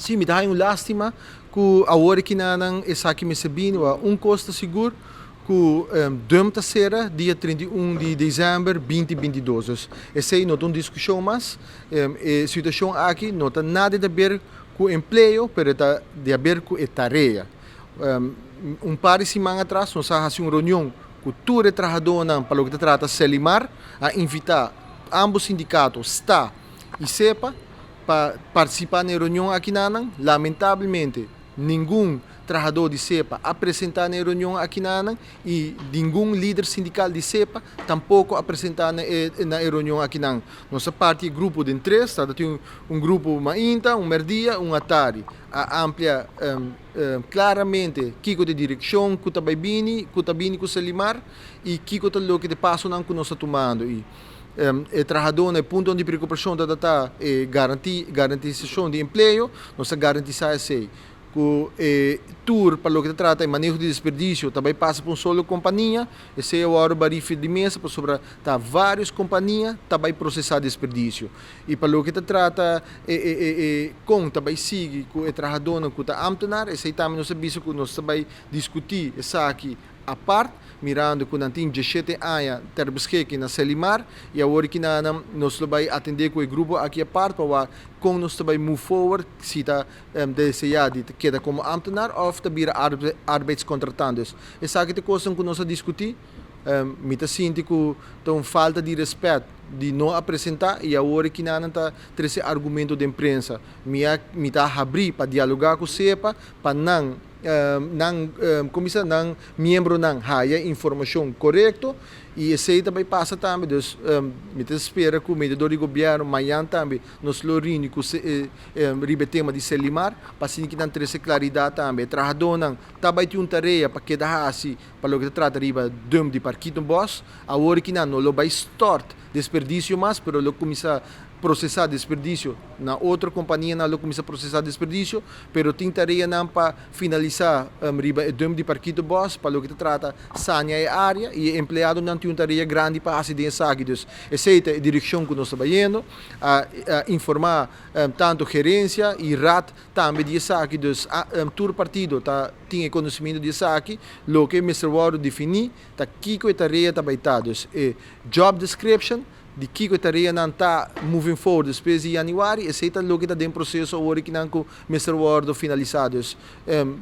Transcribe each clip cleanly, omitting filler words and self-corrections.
Sí, mi ta haña un lástima ku awor aki nan esaki mester bini. Un kos ta sigur, ku dump ta sera dia 31 di desèmber 2022. Dus esei no ta un diskushon mas. E situashon aki no ta nada di haber ku empleo, pero ta di haber ku e tarea. Un par di siman atras nos a hasi un reunion ku tur e trahadónan pa loke ta trata Selimar, a invitá ambos sindikato, sta i SEPA, pa partisipá na e reunion aki nan. Lamentablemente, ningun trahadó di SEPA a presentá na e reunion aki nan i ningun lider sindikal di SEPA tampoko a presentá na e reunion aki nan. Nos a parti e grupo den tres, tabatin un grupo mainta, un mèrdia, un atardi. A amplia klaramente kiko ta e direkshon ku ta bai bini, ku ta bini ku Selimar i kiko ta loke ta e pasonan ku nos ta tumando. I e trahadónan, e puntonan di preokupashon ta ta e garantisashon di empleo, nos ta garantisá esei. Ku e tur pa loke ta trata e maneho di desperdisio ta bai pasa pa un solo kompania, esei a wòrdu barí di mesa pasobra ta vários kompania ta bai prosesá desperdisio. I pa loke ta trata e e e e kon ta bai sigui ku e trahadónan ku ta ámtenar, esei tambe nos a bisa ku nos ta bai diskutí esaki apart, mirando ku nan tin 17 aña ter beschikking na Selimar i awor ki nan nos lo bai atendé ku e grupo aki apart pa wak kon nos ta bai move forward, si ta deseá di keda komo ámtenar òf ta bira arbeidscontratant. Dus esaki ta kosnan ku nos a diskutí. Mi ta sinti ku ta un falta di rèspèt di no a presentá i awor ki nan ta trese argumento den prensa. Mi a mi ta habrí pa dialogá ku SEPA pa nan nan kon bisa nan miembronan haya informashon korekto i esei ta bai pasa tambe. Dus mi ta spera ku mediador di gobièrnu mañan tambe nos lo rindi ku riba e tema di Selimar pa asina ki nan trese klaridat tambe. E trahadónan ta bai tin un tarea pa keda hasi pa loke ta trata riba dump di Parkietenbos. Awor ki nan no lo bai stort desperdisio mas, pero lo kuminsá prosesá desperdisio na otro kompanianan lo kuminsá prosesá desperdisio, pero tin tareanan pa finalisá riba e dump di Parkietenbos pa loke ta trata sania e área i e empleadonan tin un tarea grandi pa hasi den esaki. Dus esei ta e direkshon ku nos ta bayendo. A informá tantu gerensia i raad tambe di esaki, dus tur partido ta tin e konosementu di esaki. Loke mester wòrdu definí ta kiko e tarea ta bai ta, dus e job description di kiko e tareanan ta moving forward despues di yanüari, esei ta loke ta den proseso awor kinan ku mester wòrdu finalisá. Dus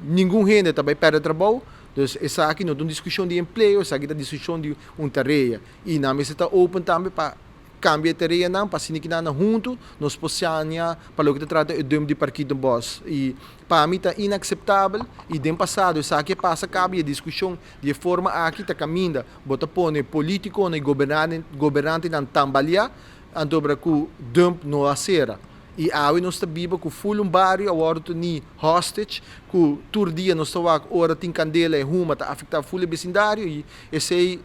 ningun hende ta bai pèrdè trabou, dus esaki no ta un diskushon di empleo, esaki ta diskushon di un tarea i nan mester ta open tambe pa kambia e tareanan pa asina kinan huntu nos por sania pa loke ta trata e dump di Parkietenbos. I pa mi ta inakseptabel i den pasado esaki a pasa kaba i e diskushon di e forma aki ta kaminda bo ta pone politikonan i gobernantenan tambaliá antobra ku dump no a sera. I awe nos ta biba ku ful un bario a wòrdu tení hostage, ku tur dia nos ta wak ora tin kandela e huma ta afektá ful e besindario i esei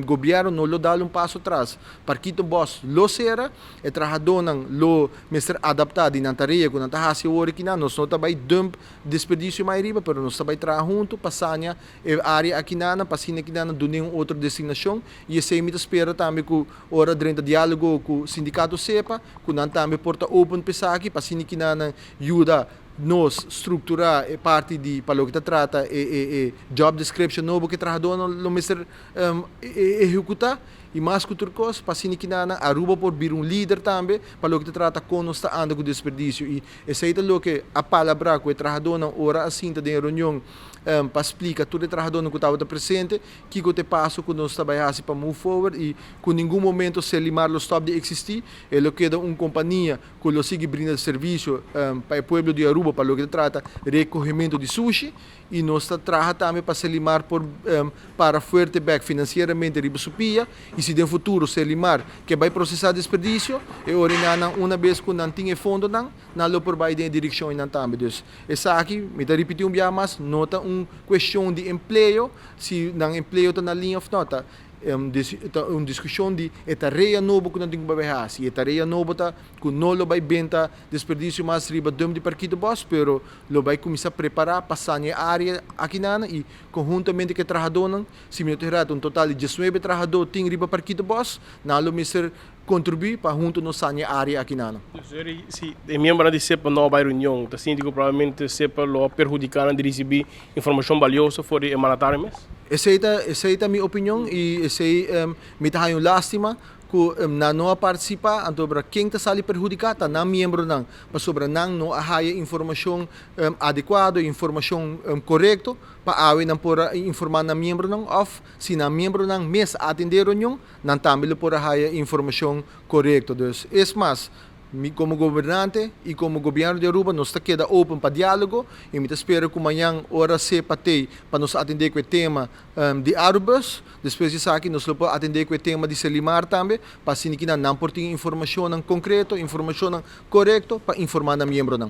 gobièrnu no lo dal un paso tras. Parkietenbos lo sera, e trahadónan lo mester adaptá di nan tarea ku nan ta hasi awor aki nan. Nos no ta bai dump desperdisio mai riba, pero nos ta bai traha huntu pa sania e área aki nan, pa asina aki nan dun'é un otro designashon i esei mi ta spera tambe ku ora drenta diálogo ku sindikato SEPA, ku nan tambe por ta open pa esaki, pa asina ki nan yuda nos strukturá e parti di pa loke ta trata e e e job description nobo ku e trahadónan lo mester ehekutá. I mas ku tur kos, pa asina ki nan Aruba por bira un lider tambe pa loke ta trata kon nos ta anda ku desperdisio. I esei ta loke a palabrá ku e trahadónan ora a sinta den e reunion pa splika tur e trahadónan ku tabata presente kiko ta e paso ku nos ta bai hasi pa move forward i ku ningun momento Selimar lo stòp di eksistí. E lo keda un kompania ku lo sigui brinda servisio pa e pueblo di Aruba pa loke ta trata rekohementu di sushi i nos ta traha tambe pa Selimar por para fuerte bèk finansieramente riba su pia i si den futuro Selimar ke bai prosesá desperdisio e ora i nan una bes ku nan tin e fondonan nan lo por bai den e direkshon einan tambe. Dus esaki, mi ta ripití un biaha mas, no ta un kueshon di empleo, si nan empleo ta na liña òf no, ta. Un diskushon di e tarea nobo ku nan tin ku bai hasi. E tarea nobo ta ku no lo bai benta desperdisio mas riba dump di Parkietenbos, pero lo bai kuminsá prepará pa sania e área akinan i konhuntamente ku e trahadónan. Si mi no ta erá, un total di 19 trahadó tin riba Parkietenbos, nan lo mester kontribuí pa huntu nos sania e área akinan. Si e miembronan di SEPPA no a bai reunion, ta sinti ku probablemente SEPPA lo a perhudiká nan di risibí informashon balioso for di e mandatario mes? Esei ta mi opinion i esei mi ta haña un lástima ku nan no a partisipá. Anto ken ta sali perhudiká ta nan miembronan, pasobra nan no a haña informashon adekuado, informashon korekto pa awe nan por informá nan miembronan, òf si nan miembronan mes atendé reunion, nan tambe lo por haña informashon korekto. Dus es mas, mi komo gobernante i komo gobièrnu di Aruba, nos ta keda open pa diálogo i mi ta spera ku mañan ora SEPPA t'ei pa nos atendé ku e tema di Arubus, despues di esaki nos lo por atendé ku e tema di Serlimar tambe, pa asina ku nan por tin informashon konkreto, informashon korekto pa informá nan miembronan.